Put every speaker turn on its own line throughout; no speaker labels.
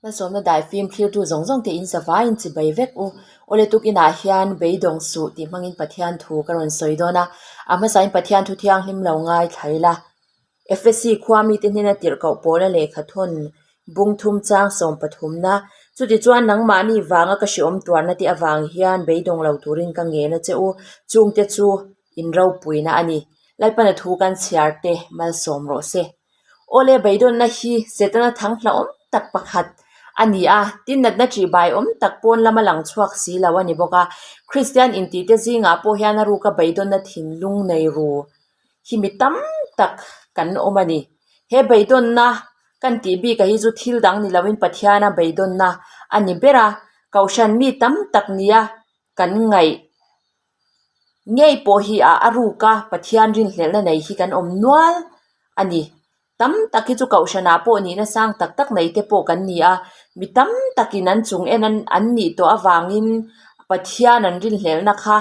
Hmasawmna daifim thlirtu zawng zawng te in zavaiin chibai vek u. Awle tukinah hian beidawng suh tih hmangin Pathian thu ka rawn sawi dawn a, a hmasain Pathian thu thianghlim lo ngaithla ila. Efesi khua mite hnena tirhkoh pawla lehkha thawn bung thum chang sawm pathumna. Chutichuan nangmahni vanga ka hreawm tuarna te avang hian beidawng lo turin ka ngen a che u, chungte chu in ropuina a ni. Lalpana thu kan chhiar te malsawm rawh se. Awle beidawnna hi Setana thang hlauhawm tak pakhat a ni a, tin natna ṭihbai awm tak pawn lama lang chhuak si lo a ni bawk a. Kristian intihte zingah pawh hian a ruka beidawnna thinlung nei ru hi mi tam tak kan awm a ni. He beidawnna kan tih bik a hi chu thil dang ni loin Pathiana beidawnna a ni ber a, Kohhran mi tam tak nia kan ngaih ngei pawh hi a a ruka Pathian rinhlelhna nei hi kan awm nual a ni. Tam tak hi chu Kohhranah pawh nihna sang tak tak nei te pawh kan ni a, mi tam takin an chung en an nih tawh avangin Pathian an rinhlelhna kha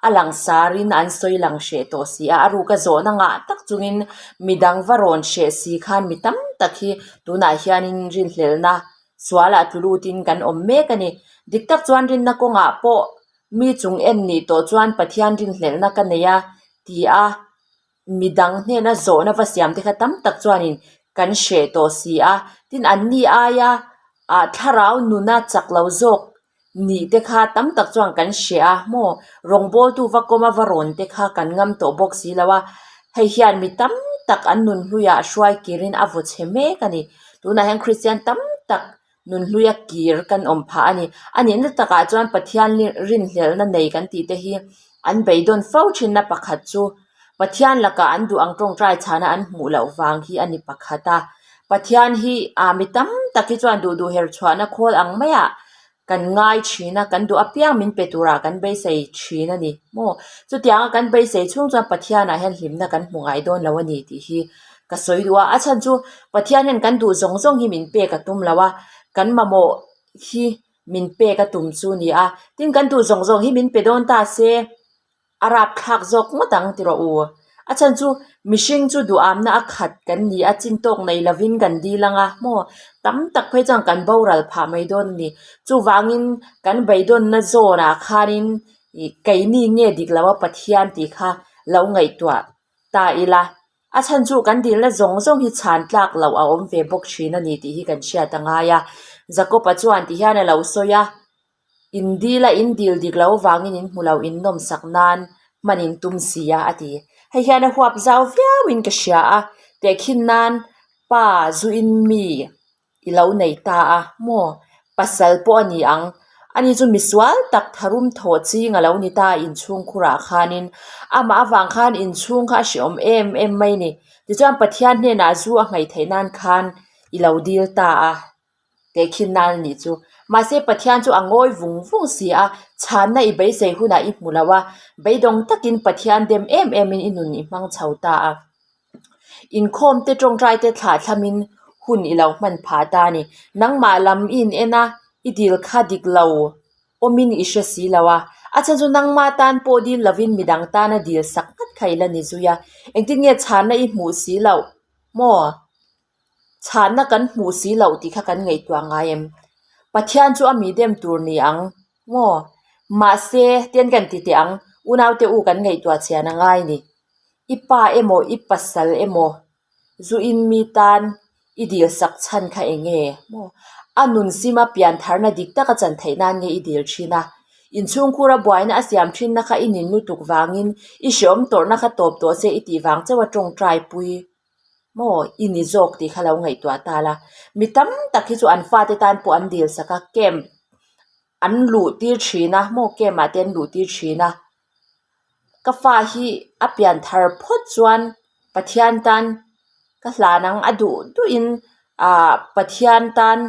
a langsarin an sawi lang hreh tawh si a, a ruka zawhna ngah tak chungin midang va rawn hreh si khan mi tam tak hi tunah hianin rinhlelhna sualah tlu lutin kan awm mek a ni. Dik tak chuan rinna kawngah pawh mi chung en nih tawh chuan Pathian rinhlelhna ka nei a ti a. Midang hnena zawhna va siam te kha tam tak chuanin kan hreh tawh si a, tin anni aia ah thlarau nuna chak lo zawk nih te kha tam tak chuan kan hreh a maw rawngbawltu va kawma va rawn te kha kan ngam tawh bawk si lo a, hei hian mi tam tak an nunhluiah hruai kirin a vaw chhe mek a ni. Tunah hian Kristian tam tak Nunhluia kir kan awm phah a ni. A nihna takah chuan Pathian rinhlelhna nei kan tih te hi an beidawn fo thinna pakhat chu Pathian lakah an duh ang tawngtai chhana an hmuh loh vang hi a ni pakhat a. Pathian hi ah mi tam tak hi chuan duh duh her chhuahna khawl ang maiah kan ngai thin a, kan duh apiang min pe turah kan beisei thin a ni maw? Chutianga kan beisei chhung chuan Pathianah hian hlimna kan hmu ngai dawn lo a ni tih hi Ka sawi duh a, a chhan chu Pathian hian kan duh zawng zawng hi min pek a tum lo a, kan mamawh hi min pek a tum chu ni a, tin kan duh zawng zawng hi min pe dawn ta se a rapthlak zawk ngawt ang ti rawh u. A chhan chu mihring chu duhamna a khat kan ni a, chin tawk nei lovin kan dil ang a maw tam tak phei chuan kan boral phah mai dawn a ni. Chuvangin kan beidawnna zawnah khanin ih keini nge dik lo a Pathian tih kha lo ngaihtuah ta ila. A chhan chu kan dilna zawng zawng hi chhan tlak loh a awm ve bawk thin a ni tih hi kan hriat a ngai a. Jakob-a chuan ti hian a lo sawi a, In dila in dil dik lo vangin in hmu lo in nawmsak nan hman in tum si a, a ti. Hei hian a huap zau viauin ka hria a, tehkhin nan pa zuin mi i lo nei ta a maw? Pasal pawh a ni ang. Ani chu misual tak tharum thawh ching a lo ni ta a inchhung khurah khanin amah avang khan inchhung kha a hreawm em em mai ni. Tichuan Pathian hnenah zu a nghaih theih nan khan i lo dil ta a, tehkhin nan a nih chu. Mahse Pathian chu a ngawi vung vung si a, chhanna i beisei hunah i hmu lo a, beidawng takin Pathian dem em emin i nun i hmang chho ta a. Inkhawm te tawngtai te thlah thlamin hun i lo hman phah ta a ni. Nangmah lam i in en a, i dil kha dik lo awmin i hre si lo a. A chhan chu nangmah tan pawh dil lovin midang tana dil sak nghat kha i la ni zui a. Engtin nge chhanna i hmuh si loh maw? Chhanna kan hmuh si loh tih kha kan ngaihtuah ngai em? Pathian chu a mi dem tur ni ang maw? Mahse, tian kan ti teh ang, unaute u kan ngaihtuah chian a ngai ni. I pa emaw i pasal emaw zu in mi tan i dil sak chhan kha eng nge maw? A nun sima pian tharna dik taka chan theih nan nge i dil thin a? Inchhungkhura buaina a siam thinna kha i nin lutuk vangin i hreawm tawrhna kha tawp tawh se i tih vang chauh a tawngtai pui maw i ni zawk tih kha lo ngaihtuah ta la. Mi tam tak hi chu an fate tan pawh an dil sak a, camp an luh tir thin a maw camp ah te an luh tir thin a. Ka fa hi a pian thar phawt chuan Pathian tan ka hlan ang a duh duhin ah Pathian tan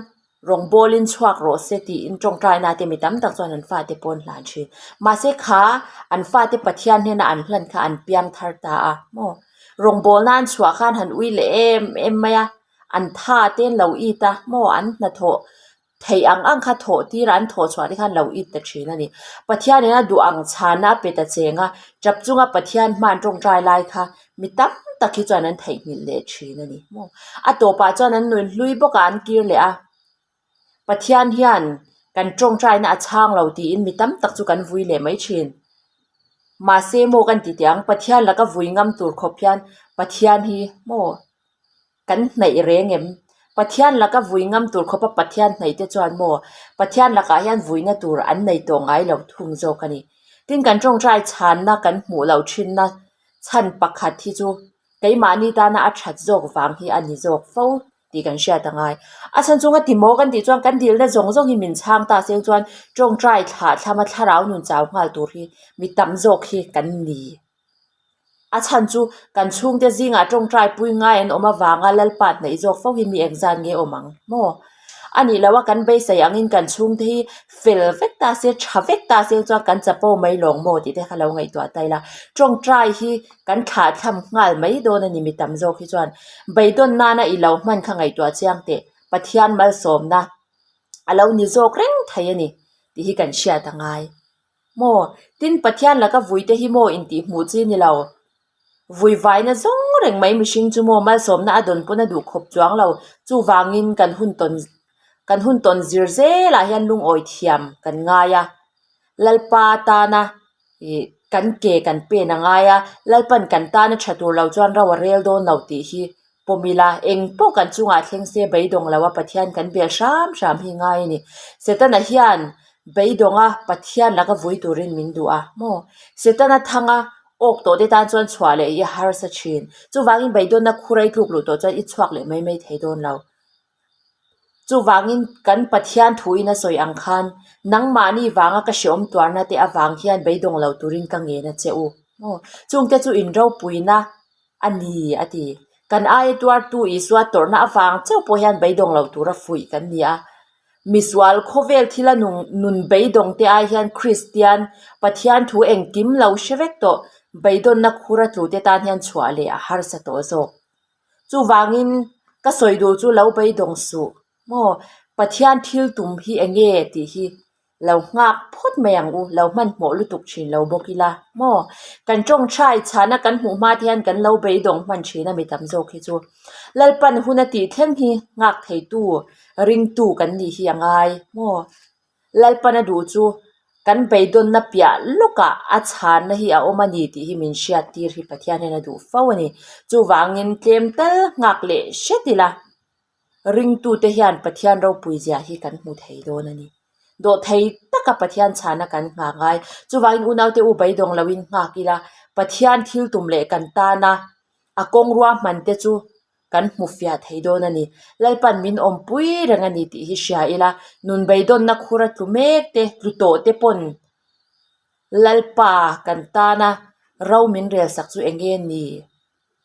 rawngbawlin chhuak rawh se tiin tawngtaina te mi tam tak chuan an fate pawh an hlan thin. Mahse kha an fate Pathian hnena an hlan kha an piang thar ta a maw. Rawngbawlna an chhuah khan han ui leh em em mai a, an tha te an lo it a maw an hnathawh Theih ang ang kha thawh tir a an thawh chhuah te khan lo it ta thin a ni. Pathianin a duh ang chhana a pe ta cheng a, tap chunga Pathian hman tawngtai lai kha mi tam tak hi chuan an theihnghilh leh thin a ni maw. A tawpah chuan an nun hlui bawkah an kir leh a. Pathian hian kan tawngtaina a chhang lo tiin mi tam tak chu kan vui leh mai thin. Mahse maw kan ti teh ang, Pathian laka vui ngam tur khawp hian Pathian hi maw kan hnaih reng em? Pathian laka vui ngam tur khawpa Pathian hnaih te chuan maw Pathian lakah hian vuina tur an nei tawh ngai lo thung zawk a ni. Tin kan tawngtai chhanna kan hmuh loh thinna chhan pakhat hi chu keimahni tana a that zawk vang hi a ni zawk fo tih kan hriat a ngai. A chhan chunga ti maw kan tih chuan kan dilna zawng zawng hi min chhang ta seng chuan tawngtai thlah thlama thlarau nun chau nghal tur hi mi tam zawk hi kan ni. A chhan chu kan chhungte zingah tawngtai pui ngai an awm avanga Lalpa hnaih zawk fo hi mi engzat nge awm ang maw? A nih loh a kan beisei angin kan chhungte hi fel vek ta se, tha vek ta se chuan kan chapo mai lawng maw tih te kha lo ngaihtuah ta ila. Tawngtai hi kan thlah thlam nghal mai dawn a ni mi tam zawk hi chuan. Beidawn nana i lo hman kha ngaihtuah chiang teh Pathian malsawmna a lo ni zawk reng thei a ni tih hi kan hriat a ngai. Maw? Tin Pathian laka vuite hi maw intihhmuh chi ni lo? Vui vaina zawng reng mai mihring chu maw malsawmna a dawn pawn a duh khawp chuang lo. Chuvangin kan hun tawn kan hun tawn zir zelah hian lungawi thiam kan ngai a. Lalpa tana ih kan ke kan pen a ngai a, Lalpan kan tana tha tur lo chuan ro a rel dawn lo tih hi pawm ila, eng pawh kan chungah thleng se beidawng lo a Pathian kan bel hram hram hi ngai a ni. Setana hian beidawnga Pathian laka vui turin min duh a maw? Setana thanga awk tawh te tan chuan chhuah leh hi a harsa thin. Chuvangin beidawnna khur a i tluk luh tawh chuan i chhuak leh mai mai thei dawn lo. Chuvangin kan Pathian thuin a sawi ang khan nangmahni vanga ka hreawm tuarna te avang hian beidawng lo turin ka ngen a che u maw? Chungte chu in ropuina a ni, a ti. Kan aia tuartu Isua tawrhna avang chauh pawh hian beidawng lo tura fuih kan ni a. Misual khawvel thila nung nun beidawng te ai hian Kristian, Pathian thu engkim lo hre vek tawh, beidawnna khura tlu te tan hian chhuah leh a harsa tawh zawk. Chuvangin ka sawi duh chu lo beidawng suh maw? Pathian thil tum hi enge tih hi Lo nghak phawt mai ang u, lo hmanhmawh lutuk thin lo bawk ila maw? Kan tawngthai chhana kan hmuh hma te hian kan lo beidawng hman thin a mi tam zawk hi chu. Lalpan hun a tih thleng hi nghak theitu, ringtu kan nih hi a ngai maw? Lalpan a duh chu kan beidawnna piah lawkah a chhanna hi a awm a ni tih hi min hriat tir hi Pathian hian a duh fo a ni. Chuvangin tlem tal nghak leh hret ila. Ringtute hian Pathian ropui zia hi kan hmu thei dawn a ni. Dawhthei taka Pathian chhana kan nghah ngai. Chuvangin unaute u beidawng loin nghak ila, Pathian thil tum leh kan tana a kawng ruahman te chu kan hmu fiah thei dawn a ni. Lalpan min awmpui reng a ni tih hi hria ila, nun beidawnna khura tlu mek te, tlu tawh te pawn Lalpa kan tana ro min relsak chu eng nge ni?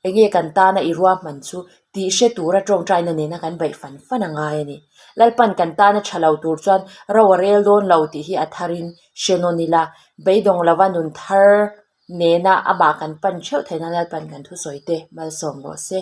Enge kan tana i ruahman chu tih hre tura tawngtaina nena kan beih fan fan a ngai a ni. Lalpan kan tana tha lo tur chuan ro a rel dawn lo tih hi a tharin hre nawn ila, beidawng lova nun thar nena amah kan pan theuh theihna Lalpan kan thusawi te malsawm rawh se.